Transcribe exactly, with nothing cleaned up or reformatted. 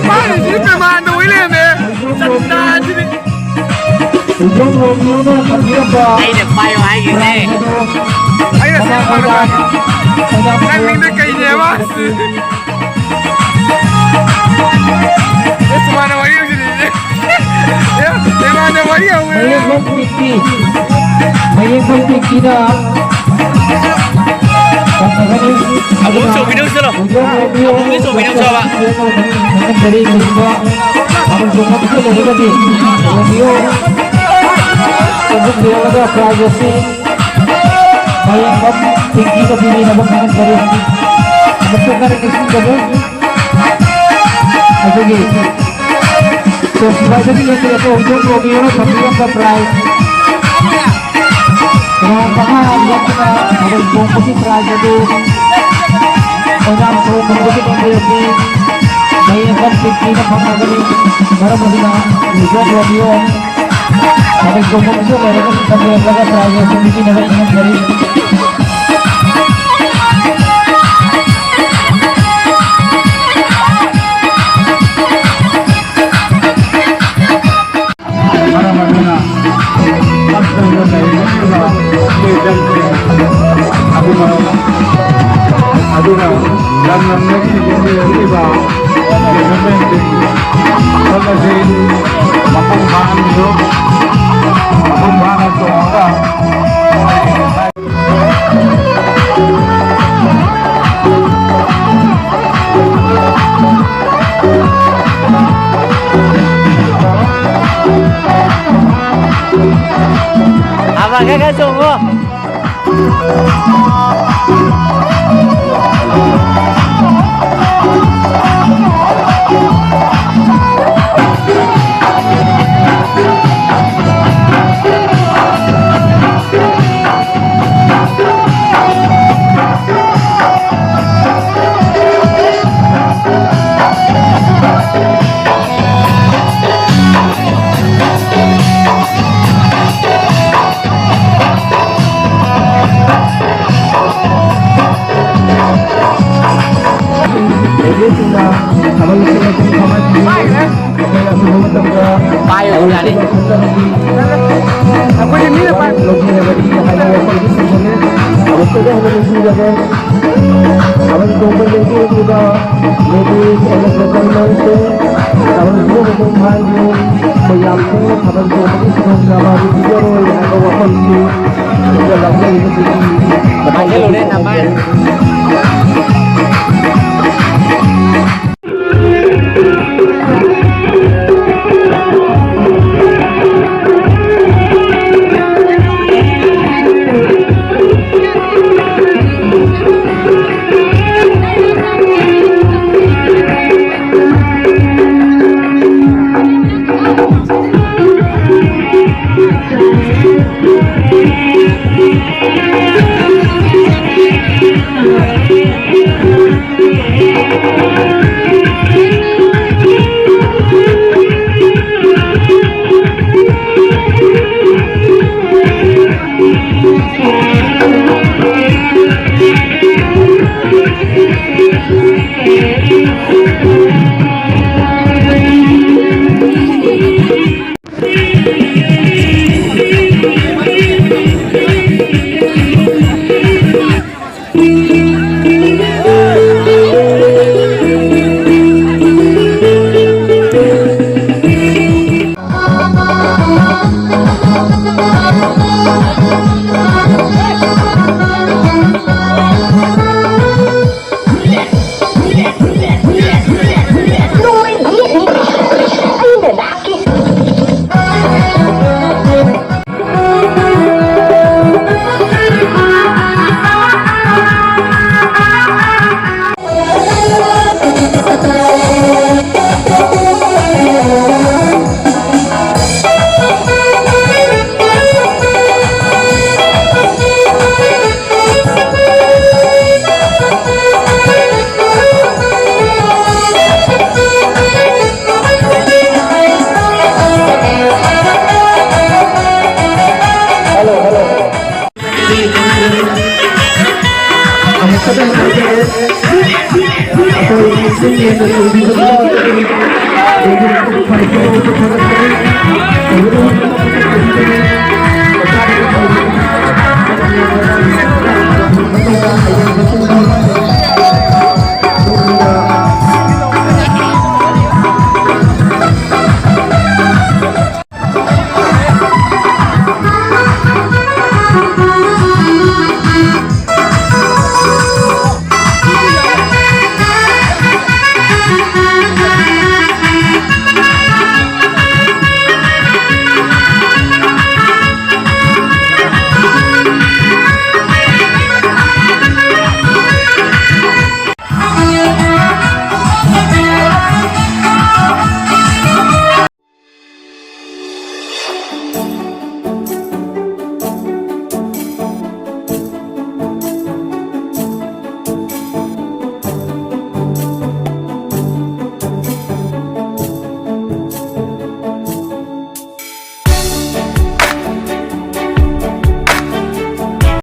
ꯃꯥꯒꯤꯁꯤꯗꯤ ꯄ꯭ꯔꯃꯥꯟꯗ ꯑꯣꯏ ꯂꯩꯔꯝꯃꯦ꯫ ꯆꯟꯗꯥꯁꯤꯗꯤ꯫ ꯑꯩꯅ ꯄꯥꯏꯌꯣ ꯍꯥꯏꯈꯤꯕꯅꯦ꯫ ꯑꯩꯅ ꯁꯤ ꯄꯥꯏꯔꯀꯥꯟꯗ ꯅꯪ ꯃꯤꯡꯗ ꯀꯩꯅꯦꯕ? ꯑꯦ, ꯁꯨꯃꯥꯏꯅ ꯋꯥꯔꯤ ꯑꯃꯁꯨ ꯂꯩꯔꯦ꯫ ꯑꯦ, ꯏꯃꯥꯅ ꯋꯥꯔꯤ ꯍꯧꯔꯦ꯫ ꯃꯌꯦꯛꯐꯝ ꯄꯤꯛꯀꯤ, ꯃꯌꯦꯛꯐꯝ ꯄꯤꯛꯀꯤꯅ ꯇꯧꯒꯅꯤ꯫ ꯑꯃꯨꯛ ꯆꯣꯡꯕꯤꯅꯧ ꯆꯠꯂꯣ꯫ ꯑꯃꯨꯛꯇꯤ ꯆꯣꯡꯕꯤꯅꯧ ꯆꯥꯕ꯫ ꯀꯔꯤꯒꯨꯝꯕ ꯑꯃꯨꯛ ꯆꯣꯡꯕ ꯆꯠꯂꯒꯗꯤ ꯔꯣꯃꯤꯌꯣ ꯆꯣꯡꯊꯣꯛꯄꯤꯔꯒ ꯄ꯭ꯔꯥꯏꯖ ꯑꯁꯤ ꯃꯌꯦꯛꯐꯝ ꯄꯤꯛꯀꯤꯗ ꯄꯤꯕꯤꯅꯕ ꯈꯪꯍꯟꯖꯔꯤ꯫ ꯑꯃꯨꯛꯇ ꯀꯟꯅ ꯅꯤꯡꯁꯤꯡꯖꯔꯤ꯫ ꯑꯗꯨꯒꯤ ꯇꯣꯞ ꯁꯤꯐꯥꯏꯗꯒꯤ ꯂꯦꯞꯄꯤꯔꯛꯄ ꯍꯧꯗꯣꯡ ꯔꯣꯃꯤꯌꯣꯅ ꯊꯝꯕꯤꯔꯝꯕ ꯄ꯭ꯔꯥꯏꯖ, ꯔꯥꯎꯟ ꯃꯉꯥ ꯂꯦꯞꯇꯨꯅ ꯊꯥꯕꯜ ꯆꯣꯡꯕꯒꯤ ꯄ꯭ꯔꯥꯏꯖ ꯑꯗꯨ ꯑꯣꯏꯅꯥꯝ ꯁꯣꯔꯣꯛ ꯈꯨꯟꯗꯒꯤ ꯊꯝꯕꯤꯔꯛꯄꯤ ꯃꯌꯦꯛ ꯀꯟ ꯄꯤꯛꯀꯤꯅ ꯐꯪꯂꯒꯅꯤ꯫ ꯃꯔꯝ ꯑꯗꯨꯅ ꯍꯧꯗꯣꯡ ꯔꯣꯃꯤꯌꯣ ꯊꯥꯕꯜ ꯆꯣꯡꯕ ꯃꯁꯦꯜ ꯑꯣꯏꯔꯒ ꯊꯝꯕꯤꯔꯝꯂꯒ ꯄ꯭ꯔꯥꯏꯖ ꯑꯁꯤ ꯄꯤꯕꯤꯅꯕ ꯈꯪꯍꯟꯖꯔꯤ꯫ ꯃꯔꯝ ꯑꯗꯨꯅ ꯄꯠꯇꯅ ꯂꯩꯔꯤꯕ ꯑꯩꯈꯣꯏ ꯂꯝꯁꯤꯡ ꯑꯗꯨꯅ, ꯑꯗꯨꯅ ꯂꯝꯗꯝꯗꯒꯤ ꯌꯦꯡꯕꯤꯔꯛꯂꯤꯕ developmentꯁꯤꯡ ꯈꯜꯂꯁꯤ꯫ ꯃꯄꯨꯡ ꯐꯥꯍꯟꯕꯤꯌꯨ꯫ ꯃꯄꯨꯡ ꯐꯥꯅ ꯆꯣꯡꯉꯒ ꯑꯃ ꯈꯔ ꯈꯔ ꯆꯣꯡꯉꯣ꯫ ꯌꯥꯔꯦ꯫ ꯑꯩꯈꯣꯏꯒꯤ ꯃꯤꯅ ꯄꯥꯏ- ꯂꯧꯕꯤꯔꯒꯗꯤ ꯍꯥꯏꯕ ꯋꯥꯐꯝꯗꯤ ꯊꯝꯖꯒꯦ꯫ ꯑꯃꯨꯛꯇꯗ ꯍꯟꯅ ꯅꯤꯡꯁꯤꯡꯖꯒꯦ꯫ ꯊꯥꯕꯜ ꯆꯣꯡꯕ ꯂꯦꯡꯖꯔꯛꯂꯤꯕ ꯂꯦꯗꯤꯁ ꯑꯦꯟ ꯖꯦꯟꯇꯜꯃꯦꯟꯁꯤꯡ, ꯊꯥꯕꯜ ꯆꯣꯡꯕ ꯃꯄꯨꯡ ꯐꯥꯍꯟꯕꯤꯌꯨ꯫ ꯑꯩꯈꯣꯏ ꯌꯥꯝ ꯊꯦꯡꯅ ꯊꯥꯕꯜ ꯆꯣꯡꯕꯒꯤ ꯈꯨꯗꯣꯡꯆꯥꯕ ꯑꯗꯨ ꯄꯤꯖꯔꯣꯏ ꯍꯥꯏꯕ ꯋꯥꯐꯝꯁꯤ ꯁꯤꯗ ꯂꯧꯖꯔꯤꯕꯁꯤꯡꯒꯤ ꯍꯥꯏꯖꯜꯂꯨꯅꯦ ꯅꯃꯥꯏ꯫